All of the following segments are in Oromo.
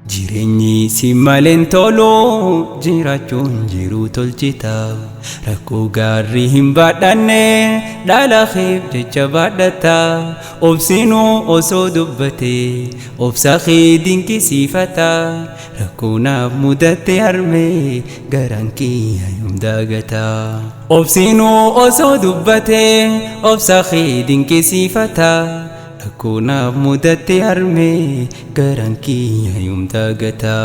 Jireenyi si maleen tolu, jiraachuun jiru tolchita. Rakkoo gaarii hin baadhanne, dhala keef jecha baadhata. Obsinuu osoo dubbate, obsa kee dinqisiifata. Rakkoo naaf mudatte harmee, garaan kiyya yoom daagata? Obsinuu osoo dubbate, obsa kee dinqisiifata. Rakkoo naaf mudatte harmee, garaan kiyya yoom daagata?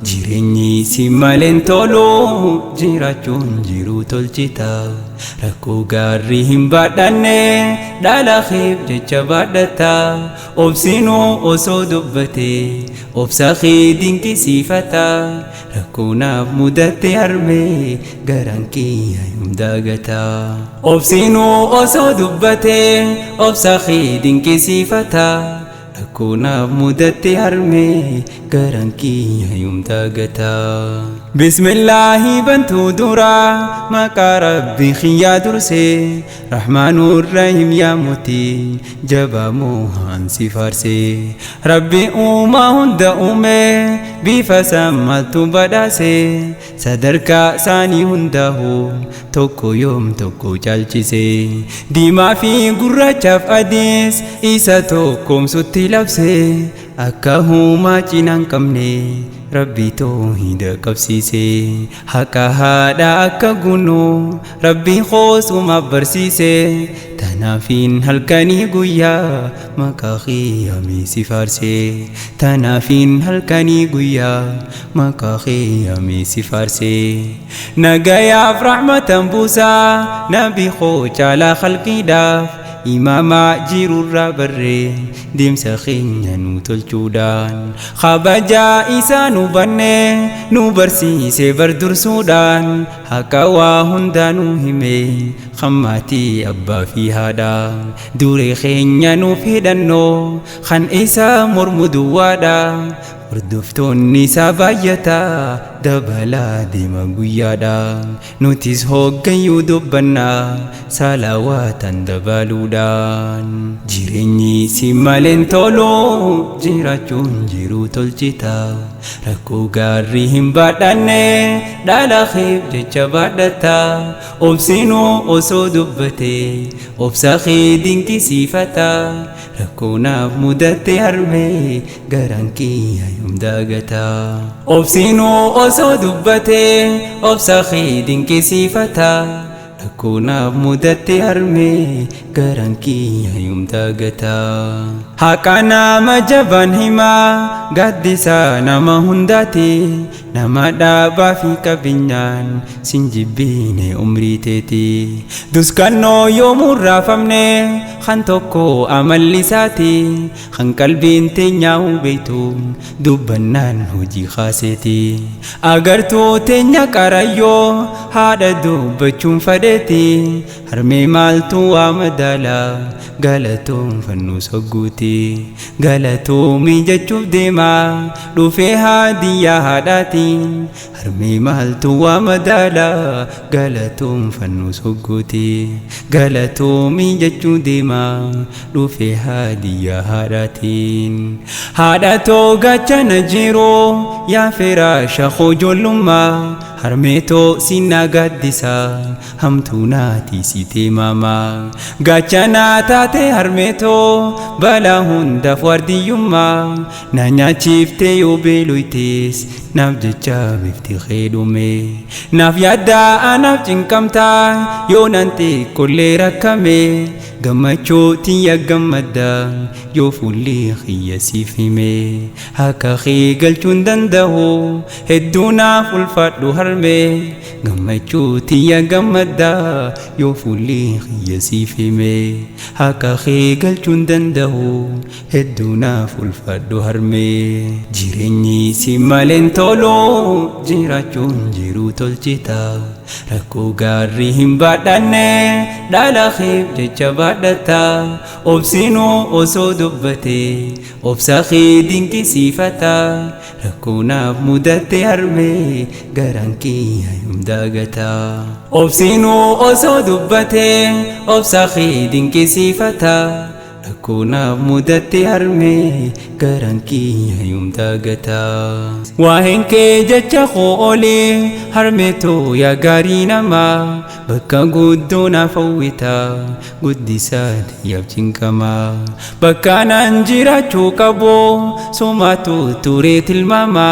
Jireenyi si maleen tolu, jiraachuun jiru tolchita. Rakkoo gaarii hin baadhanne, dhala keef jecha baadhata. Obsinuu osoo dubbate, obsa kee dinqisiifata. Rakkoo naaf mudatte harmee, garaan kiyya yoom daagata? Obsinuu osoo dubbate, obsa kee dinqisiifata. Rakkoo naaf mudatte harmee, garaan kiyya yoom daagata? Bismillaahi bantuu dura maqaa Rabbii kiyyaa dursee, Rahmaanur Rahim yaa mootii jabaa moohaan si faarsee. Rabbi uumaa hunda uume, bifa sammaltu badhaase, sadarkaa isaanii hundaa'u tokko yoom tokko caalchise. Diimaa fi gurraachaaf adiis isa tokkoomsutti labse, akka uumaa cinaa hin qabne Rabbi toohida qabsiise. Haqa haadha akka guunu Rabbi koosumaaf barsiise. Tanaafiin halkanii guyyaa maqaa qiyaamii si faarse. Tanaafiin halkanii guyyaa maqaa qiyaamii si faarse. Nagayaaf rahmatan buusaa nabi koo caalaa khalqiidhaaf, imaamaa jirurraa barree deemsa keenya nu tolchuudhaan, kabajaa isaa nu banne nu barsiise bar dursuudhaan, haqa waa hundaa nu hime hammaatii abbaa fi haadha. Duree keenya nuuf hidhannoo kan isa mormu duwwaadha. Hordoftoonni isaa baay'ataa dabalaa deema guyyaadha. Nutis hooggayyuu dubbannaa salawaatan dabaluudhaan. Jireenyi si maleen tolu, jiraachuun jiru tolchita. Rakkoo gaarii hin baadhanne, dhala keef jecha baadhata. Obsinuu osoo dubbate, obsa kee dinqisiifata. Rakkoo naaf mudatte harmee, garaan kiyya yoom daagata? Obsinuu osoo dubbate, obsa kee dinqisiifata. Rakkoo naaf mudatte harmee, garaan kiyya yoom daagata? Haqa nama jabaan himaa, gaddisa nama hundaati. Nama dhaabaa fi qabeenyaan sin jibbiine umrii teeti. Duskannoo yoomuu raafamne kan tokko amalli isaati. Kan qalbiin teenyaa beektu dubbannaan hojii kaaseeti. Agartuu teenya qarayyoo haadha dubbachuun fadheeti. Harmee maaltu waa madaala galatoon fannoo sogguuti. Galatoomii jechuuf deema dhufee haadiyyaa haadhaatiin. Harmee maaltu waa madaala galatoon fannoo sogguuti. Galatoomii jechuu deema dhufee haadiyyaa haadhaatiin. Haadha too gaachana jiru yaa firaasha koo ijoollummaa, harmee too sinna gaddisa hamtuu naati sitee maamaa. Gaachana taate harmee too balaa hundaaf waardiyyummaa, na nyaachiftee yoo beeloytes naaf jecha bifti kee dhume. Naaf yaaddaa anaaf cinqamtaa yoo nan xiqqollee rakkame, gammachuu tiyya gammadda yoo fuulli kiyya siif hime. Akka kee galchuun danda'u hedduu naaf ulfaadhu harmee, gammachuu tiyya gammadda yoo fuulli kiyya siif hime. Akka kee galchuun danda'u hedduu naaf ulfaadhu harmee. Jireenyi si maleen tolu, jiraachuun jiru tolchita. Rakkoo gaarii hin baadhanne, dhala keef jecha baadhata. Obsinuu osoo dubbate, obsa kee dinqisiifata. Rakkoo naaf mudatte harmee, garaan kiyya yoom daagata? Obsinuu osoo dubbate, obsa kee dinqisiifata. Rakkoo naaf mudatte harmee garaan kiyya yoom daagata. Waa'een kee jecha koo olee harmeetoo yaa gaarii namaa, bakka guddoo naaf hawwita guddisaa yaaf cinqamaa. Bakka naan jiraachuu qabu somaatu turee tilmaama,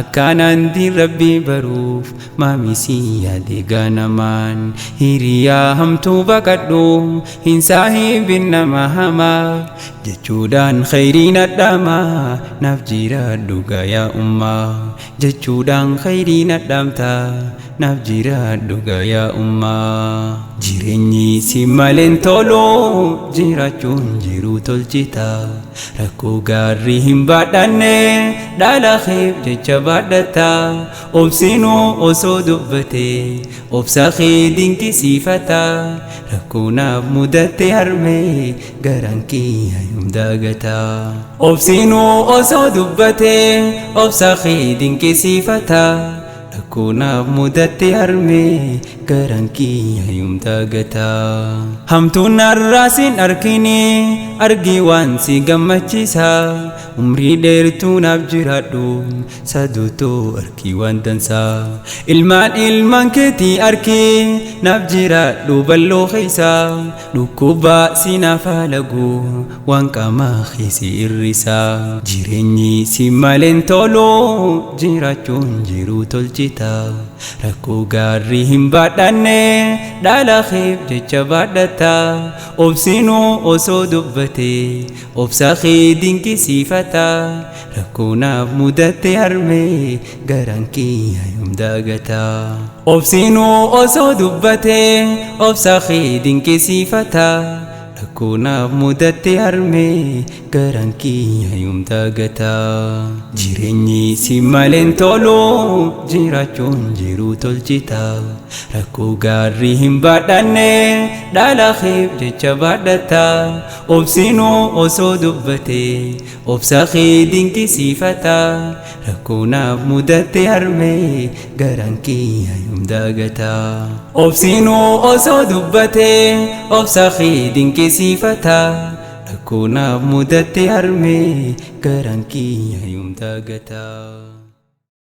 akkanaan diin rabbii baruuf maamisii yaade ganamaan. Hiriyaa hamtuu baqadhu, hin saahibin nama hamaa jechuudhaan khayriin adhaama, naaf jiraadhu gayaa ummaa jechuudhaan khayriin adhaamta, naaf jiraadhu gayaa ummaa. Jireenyi si maleen tolu, jiraachuun jiru tolchita. Rakkoo gaarii hin baadhanne dhala keef jecha baadhata. Obsinuu osoo dubbate obsa kee dinqisiifata. Rakkoo naaf mudatte harmee garaan kiyya yoom daagata. Obsinuu osoo dubbate obsa kee dinqisiifata. Rakkoo naaf mudatte harmee garaan kiyya yoom daagata. Hamtuun narraa sin arkini, argi waan si gammachiisa. Umrii dheertuu naaf jiraadhu saduutoo arkii waan dansaa. Ilmaan ilmaan keetii arkii naaf jiraadhu balloo keessa. Dhukkuba si naaf halagu waan qaamaa keessi irrisa. Jireenyi si maleen tolu, jiraachuun jiru tolchita. Rakkoo gaarii hin baadhanne dhala keef jecha baadhata. Obsinuu osoo dubbate obsa kee dinqisiifata. Rakkoo naaf mudatte harmee garaan kiyya yoom daagata. Obsinuu osoo dubbate obsa kee dinqisiifata. Rakkoo naaf mudatte harmee garaan kiyya yoom daagata. Jireenyi si maleen tolu, jiraachuun jiru tolchita. Rakkoo gaarii hin baadhanne dhala keef jecha baadhata. Obsinuu osoo dubbate obsa kee dinqisiifata. Rakkoo naaf mudatte harmee garaan kiyya yoom daagata. Obsinuu osoo dubbate obsa kee dinqisiifata. Rakkoo naaf mudatte harmee garaan kiyya yoom daagata.